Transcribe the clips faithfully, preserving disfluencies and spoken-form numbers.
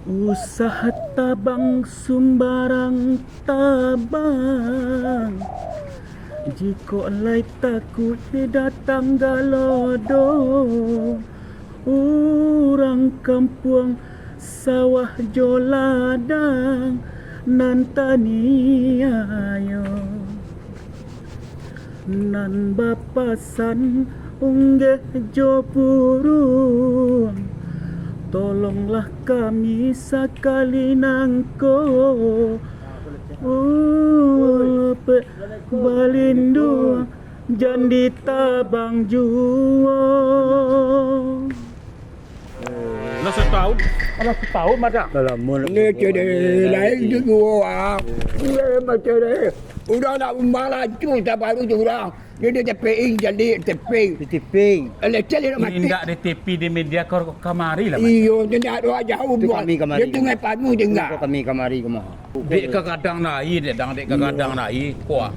Usah tabang sumbarang tabang, jikok lai takuik datang galodo, urang kampuang sawah jo ladang nan taniayo. Nan bapasan unggeh jo puruang, tolonglah kami sakali nangko, oh, pe-, balinduang jan ditabang juo. Lah satahun. Alah, satahun, Madang. Dah lama nak Ni berbual cedek ni, lain dah tu dua, ah. Iya, macam ni. Udah nak umbar laju, tak baru tu orang. Dia, dia taping, jadi taping. Di taping. Lecet dia nak mati. Indak di T V, di media, kau kamari lah, Madang. Iyo, dia nak doa jauh Itu buat. Kami kamari. Dia Sungai Panu tinggal. Kami kamari kemah. Dek kagadang lai, dek dang, dek kagadang lai. Kuah.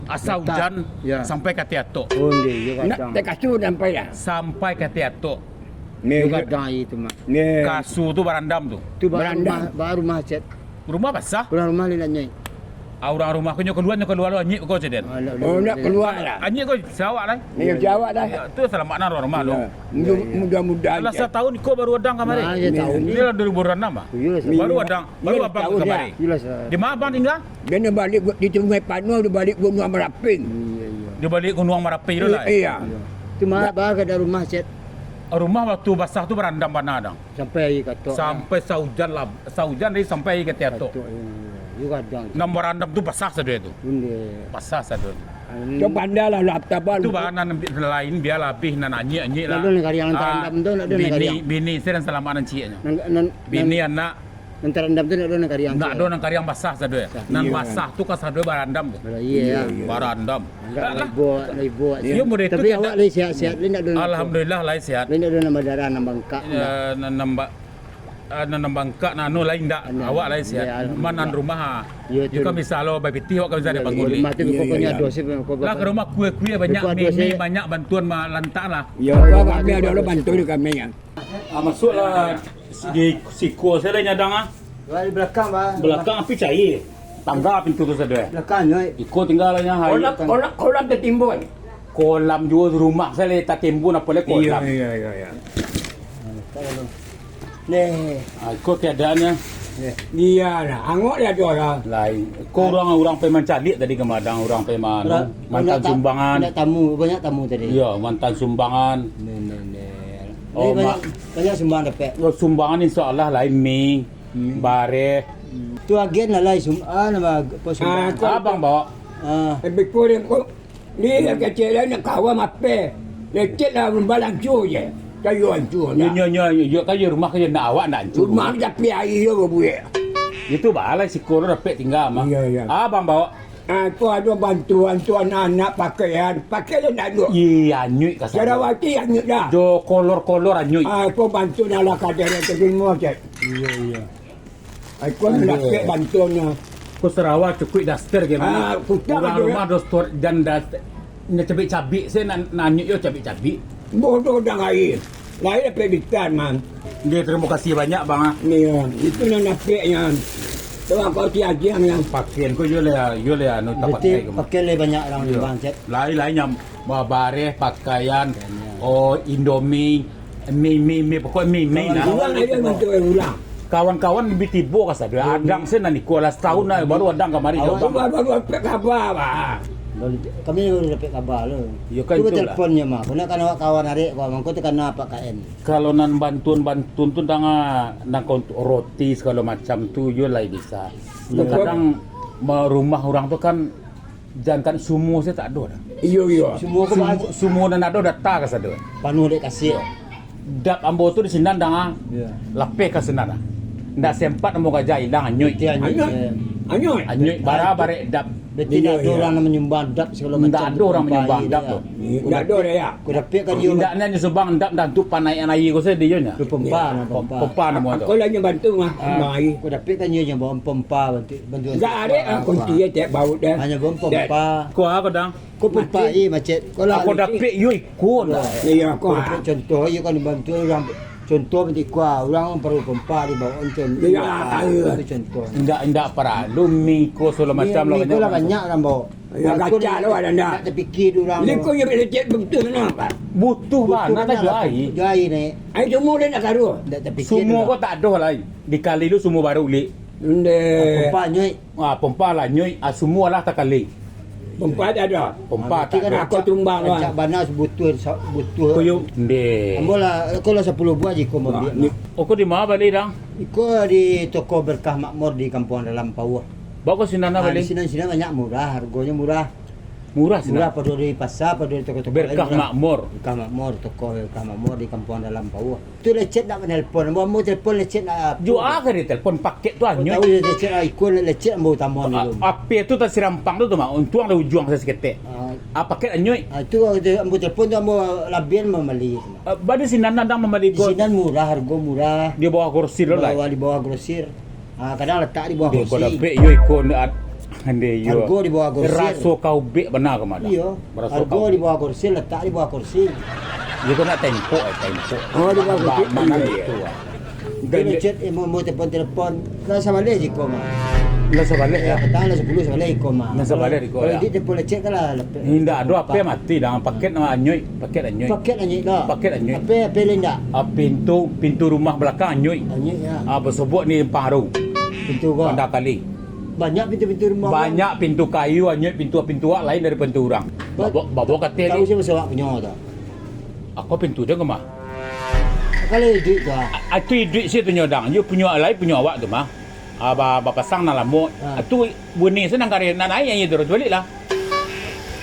Asa Datang. Ujan, Ya. sampai ka tiatok. Oh, iya, iya, Nak kadang. tak kasut sampai lah. Sampai ka tiatok. Ni, Yo ni. Gadang itu mah. Ni. Kasu tu barandam tu. Tu baru Barandam. rumah, baru rumah cet. Rumah basah. Urang rumah ni nak nyai. Ah, urang rumah ko nyo kalua, nyo kalua lo anyik ko ceden. Alah, Oh, nak alah. kalua lah. Anyik ko sawak lah. Ni jawab lah. Ya, tu selamat nah urang rumah lo. Ya. Mudah, Ya, ya. mudah-mudahan Alah je. satahun iko baru adang kamari. Ah, ya, Ni. tahun ni. Ni lah dua ribu dua puluh enam ah. Iya, Baru sa- adang, baru Iya, abang tahun kamari. ya. Iyalah, sa- Di mana abang tinggal? Dia nak balik gu-, di Sungai Panuh, dia balik Gunung Marapi. Iya, iya. Dia balik Gunung Marapi tu lah. Iya. Iya. Tu mah abang ke ada rumah cet. Rumah waktu basah tu barandam bana dang. Sampai air katok. Sampai saujan lah, saujan tadi sampai air katiak tok. Katok, iya, iya. Yo gadang. Nan barandam tu basah sadonyo tu. Indak. Basah sadonyo. Anu. Yo pandai lah, lah, tabal. Tu bahan nan lain, bialah abih nan anyik-anyik lah. Nak ado nan kariang Ah, tarandam tu, nak ado nan bini, kariang. bini saya dan selamat nan cieknyo. Nan, nan, Bini nan, anak. nan tarandam tu nak ado nan kariang Nak tu. ado nan kariang basah sadonyo. Basah. Nan Iya. basah tu ka sadonyo barandam tu. Iya, iya. Barandam. Agak Lah, lah. lebok, lebok. Iya, model tu Tapi tiada awak lai sihat-sihat, lai nak ado nan Alhamdulillah, lai sihat. Lai nak ado nan badarah, nan bangkak, Ya, nan nambak, ah, nan nambangkak, nan anu lain ndak. Anu, Awak lai sihat. ya, alhamdulillah. Man nan rumah, ah. Yo, Yo tu. kan bisa lo bapitih, awak kan bisa Iya, ada iya. bangun Rumah tu Iya, pokoknya iya, ado iya. sih, pokok Lah, ke rumah kue-kue banyak, Pokok ado mie-mie sih. banyak, bantuan ma-, lantak lah. Yo, apa kami ada lo bantu di kami kan. Ah, masuklah di siko saya lah nyadang ah. Wah, di belakang, Bang. Belakang api cair. Tangga pintu tu sadonyo. Belakang, yo. Iko tinggal lah nya, hai. Kolam, kolam, kolam tatimbun. Kolam juo rumah saya lah tatimbun, apo lagi Iya, kolam. iya, iya, iya. Neh. Ah, iko keadaannyo. Neh. Iyalah, angok lah tu lah. Lain. Ko urang, urang pai mancaliak tadi ka Madang, urang pai ma-, Urang, mantan banyak ta-, sumbangan. banyak tamu, banyak tamu tadi. Iya, mantan sumbangan. Neh, neh, neh. Oh, Jadi banyak, ma- banyak sumbangan dapek. Oh, sumbangan insya Allah lain mi. Hmm. Bareh. Tu agen lah, lai sum-, ah, nama, apa sumbangan? Ah, tu Abang bawa. Ah. Lebih kurang ko, ni lah kecil lah, nak kawan apa? Lecet lah, rumah hancur je. Kayu hancur Yo, lah. yo, yo, yo, yo, kan yo rumah kan yo nak awak nak hancur. Rumah ni tapi air yo berbuek. Itu balai siko lo dapek tinggal mah. Iya, iya. Abang bawa. Ah, tu ado bantuan tu anak-anak pakaian. Pakaian nak duk. Ih, anyuik kasar. Sarawati anyuik dah. Jo kolor-kolor anyuik. Ah, tu bantu nak lah kadang yang terima je. Iya, iya. Ai, ko Aduh. Lapek bantuannya. Ko sarawa cukuik daster ke Ah, mana? kutak Urang aja, rumah ya. Dos tor-, dan daster. Nya cabik-cabik se nan, nan anyuik yo cabik-cabik. Bodoh dah lain. Lain lapek bitan, man. Dia terima kasih banyak, Bang, ah. Iya, itu nan lapeknya. Tuan kau ti ajiang yang Pakaian ko yo lah, yo lah anu tak Berarti pakai ke. Pakaian lah banyak urang Iya. Bang, Cep. Lain-lain yang ba-, bareh, pakaian, Pakaiannya. oh, Indomie, Mi, mi, mi, pokok mi, mi lah. Kawan-kawan Ulang aja bantu orang ulang. Kawan-kawan bi tibo ka sadonyo. Adang se nan iko lah satahun lah, baru adang kamari Awak jo abang. Baru, baru dapat khabar, bah. Baru, kami baru dapat khabar lo. Yo kan Cuba itulah. Teleponnya mah. Kau nak kan awak kawan arek, kau mangko tu kana Pak K N. Kalau nan bantuan-bantuan tu dang, ah, nan kau untuk roti segala macam tu, yo lah bisa. Yo. Kadang ma-, rumah orang tu kan Jantan sumur se tak ado dah. Iyo, iyo. Sumur ke Sum-, mana? Sumur nan ado data ka sado. Panuh dek kasih. Dap ambo tu di sinan dang ah. Iya. Lapeh ka sinan ah. Ndak sempat ambo gajah ilang anyuik. Berarti anyuik, Anyuik. eh. Anyuik. Anyuik bara barek dap. Berarti Iya, ndak ado iya. urang nan manyumbang dap segala Ndak macam ado tu urang manyumbang pampai dap dia. tu. Ndak ado dah ya. Kau dapek kan dia. Indak nyo subang dap dah tu panaikan air ko sajo dia nya. Tu pompa, Iya. nah, pompa. Pompa namo tu. Aku lah nyo bantu mah. Ah. Mai. Kau dapek kan dia nyo bawa pompa bantu. Bantuan Enggak ada, ah, kunci dia tiap baut dah. Hanya bom pompa. Kau apa, Dang? Kau pompa, eh, macet. Kau lah Aku dapik, yo, ikut lah. Iya, kau. Kau dapik contoh, iyo kan bantu orang, Contoh, betik kua, urang paralu pompa di bawah, contoh. Indak, ah, itu contoh. Indak, indak paralu, mi ko sagalo macam lah, mi ko lah banyak urang bawa. Yang kacak tu ada ndak? Ndak tapikia dek urang tu. Liko yo lecet butuh bana, Pak. Butuh bana, tak jual aia. Jual aia, Nek. Aia sumua dah ndak karuah. Ndak tapikia dek urang. Sumua ko tak ado lai. Dikali lu sumua baru, Lik. Ndeh. Pompa nyuik. Ah, pompa lah nyuik, ah, sumua lah takali. Pompa tak ado. Pompa tak ado. Aku tumbang lah. Rancak bana butuh, sa-, butuh. Kuyup, ndeh. Ambo lah, ko lah sapuluah buah jiko mambiak. Iko di ma bali, Dang? Iko di toko Berkah Makmur di Kampuang Dalam Pauah. Baa ko sinan bali? Ah, di sinan, sinan banyak, murah, hargonyo murah. Murah sinan? Murah pado di pasa, pado di toko-toko lain murah. Berkah Makmur. Berkah Makmur, toko Berkah Makmur di Kampuang Dalam Pauah. Tu lecet ndak manelpon. Ambo, ambo telpon lecet ndak. Juo ka ditelpon, paket tu anyuik. Tahu lecet, ah, iko lecet ambo utama ni. A-, ape tu tasirampang tu, tu mah. Untuang lah ujuang saketek. Ah. Ah, paket anyuik. Ah, tu ambo telpon tu ambo labian mambali. Ah, baa di sinan Dang mambali ko? Di sinan murah, hargo murah. Di bawah grosir tu lah. Bawah, di bawah grosir. Ah, kadang latak di bawah kursi. Deh, kau dapek yo iko ndak, ndeh yo. Hargo di bawah kursi. Raso kau bek bana ka mah. Iyo. Raso kau bek. Hargo di bawah kursi, latak di bawah kursi. Yo, kau nak tempok, eh, tempok. Oh, di bawah kursi. Ba-, mana itu, ah. Dia lecet, eh, mau, mau telepon-telepon. Lah sabaleh jiko mah. Lah sabaleh, ya? Patang lah sapuluah sabaleh jiko mah. Lah sabaleh jiko, ya? Kalau di telepon lecet kan lah, lepek. Indak ado ape mati, Dang, paket nak anyuik. Paket anyuik. Paket anyuik lah. Paket anyuik. Ape, ape lai ndak? Ah, pintu, pintu rumah balakang anyuik. Anyuik, ya. Ah, basobok ni paruang. Pintu ko. Panda kali. Banyak pintu-pintu rumah urang. Banyak pintu kayu anyuik, pintu, pintu awak lain dari pintu urang. Ba- Babo, babo kateh tahu ni. Sia awak punyo tu? Ako pintu dia ke mah? Kalau iduik tu, ah. Ah, tu iduik sia tu nyo, Dang. Yo punyo lai, punyo awak tu mah. Ah, ba-, bapasang nan lamo. Ah. Ah, tu bunyi senang kareh, nak naiak aia tu, baliak lah.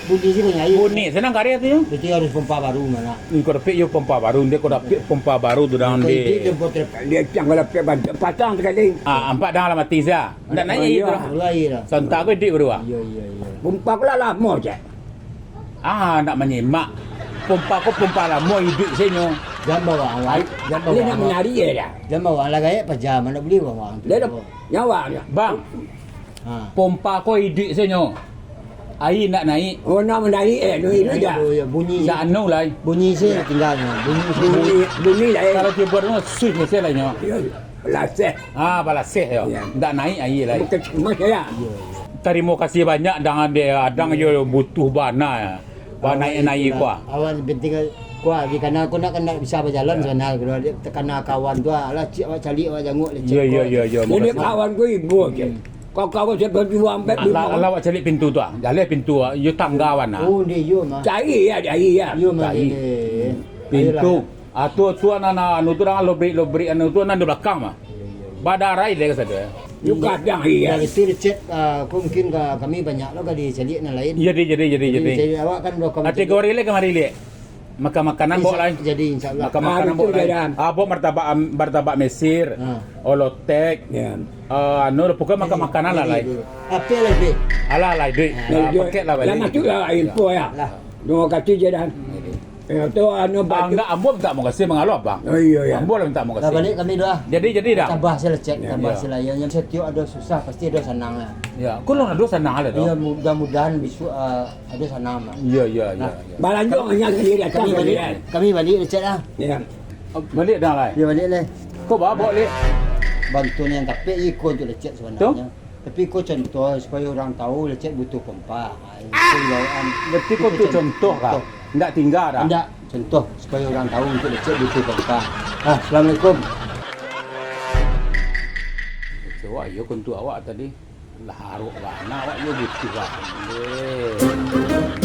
Bunyi senang aia. Bunyi senang kareh tu nyo. Berarti harus pompa baru mah. Kau dapek yo pompa baru, ndeh kau dapek pompa baru tu, Dang, ndeh. Kau iduik dia buat trep-, dia tiang kau dapek ban-, patang sakali. Ah, ampek Dang lah mati sia. Ndak naiak aia tu lah. Iyo. Santa ko iduik baru ah. Iyo, iyo, iyo. Pompa ko lah lamo, cek. Ah, ndak manyimak. Pompa ko pompa lamo iduik sia nyo. Jan bawa awak. Ai, jan bawa awak. Ini nak manari ya, dah. Jan bawa lah gaek paja, mana buli bawa awak tu. Dah, dah. Nyawa dia. Bang. Ha. Pompa ko iduik sia nyo. Aia ndak naiak. Oh, nak manaiak, eh, tu iduik dah. Iyo, iyo, bunyi. Dak anu lai. Bunyi sia tinggalnyo. Bunyi sia. Bunyi, bunyi lah, eh. Kalau tibo rumah, switch sia lah nyo. Iyo. Balaseh. Ah, balaseh yo. Iyo. Ndak naiak aia lai. Bukan cuma saya. Iyo, iyo. Tarimo kasih banyak, Dang, ade, Adang yo butuh bana yo. Bana naiak-naiak ko ah. Awak penting ko ah, di kana ko nak, nak bisa bajalan sabananyo. Kalau ado takana kawan tu ah, alah, cik, awak caliak, awak janguk, lecek ko. Iyo, iyo, iyo. Ini kawan ko ibo je. Hmm. Kau kawan saya berjuang, ampek. Alah, alah, awak caliak pintu tu ah. Jaleh pintu ah. Iyo tangga wan ah. Oh, ndeh, iyo mah. Cari ya, cari ya. Iyo mah. Cari. Pintu. Ayolah. Ah, tu, tu, anak, anak, anu tu, urang lobrik, lobrik, anu tu, nan di balakang mah. Iyo, iyo, iyo. Badarai dek sadonyo. Iyo, kadang, iyo. Dari tu lecet, ah, ko mungkin ka kami banyak lo ka dicaliak nan lain. Iyo, jadi, jadi, jadi, jadi. Jadi, awak kan udah kamu. Ati caliak. Kau relek kamari, lek. Makan makanan, insya-, bawa lai. Jadi, insya Allah. Makan makanan, bawa lai. Ah, bawa martabak, am, martabak Mesir, ah, olotek. Iyo. Ah, anu, pokoknya makan makanan lah, lai. Jadi, jadi. Ape lai, Bik? Alah, lai, duit. Ah, paket lah, bali. Lah, masuk lah info, ya. Lah. Terima kasih, Jedan. Jadi. Eh, tu anu, ah, batu. Enggak, ambo minta makasih mangalo, Bang. Oh, iyo, iyo. Ambo lah minta makasih. Lah, baliak kami dulu, ah. Jadi, jadi dah. Tambah hasil cek, iyo, tambah hasil lah. Yang, yang setiap ada susah, pasti ada sanang lah. Ya, kalau ada sanang lah, dong. Iya, mudah-mudahan besok, ah, ada sanang lah. Iya, iya, iya, iya. Balanjut hanya sendiri, kami baliak, kami baliak, Cek, ah. Iya. Baliak dah, lai. Iya, baliak, lai. Kau bawa, bawa, Lek. Bantuan yang tapek iko untuk lecek sebenarnya. Tu? Tapi ko contoh supaya urang tahu lecet butuh pompa. Ha, itu bawaan. Berarti ko tu contoh kah? Contoh. Ndak tingga dah? Ndak, contoh supaya urang tahu untuk lecet butuh pompa. Ha, assalamualaikum. Kecewa yo kuntu awak tadi. Lah harok bana awak yo butuh bana.